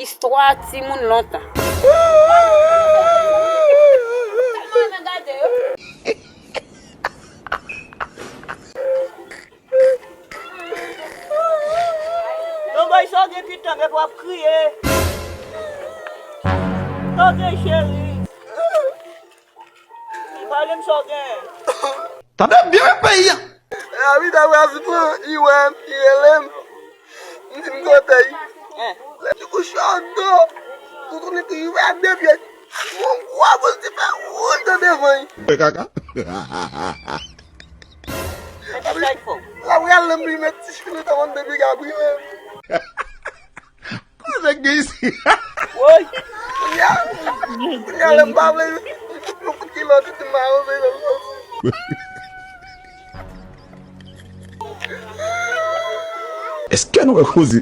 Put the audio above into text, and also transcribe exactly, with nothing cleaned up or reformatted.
Istwa timoun lontan. Yon bay sa w gen ki tann epi w ap kriye. Sa w gen cheri? Pale m sa w gen. Tande byen wi peyi a. Avida Braz pran Iwè ki rele m. M di m kote y. Lè ti kou chòdo. Toutouni ki Iwè ak de pye. Yon gwo boul ti fè wouj nan devan y. Fè kaka. Epi sa k fè w? L ap rale m li met ti chili ta konn depi Gabriel. Kote nèg gen isi? Woy! Kounye a, kounye a lè m pa vle yon kout kilò titi m a ranse nan sòs. Èske nou wè koze?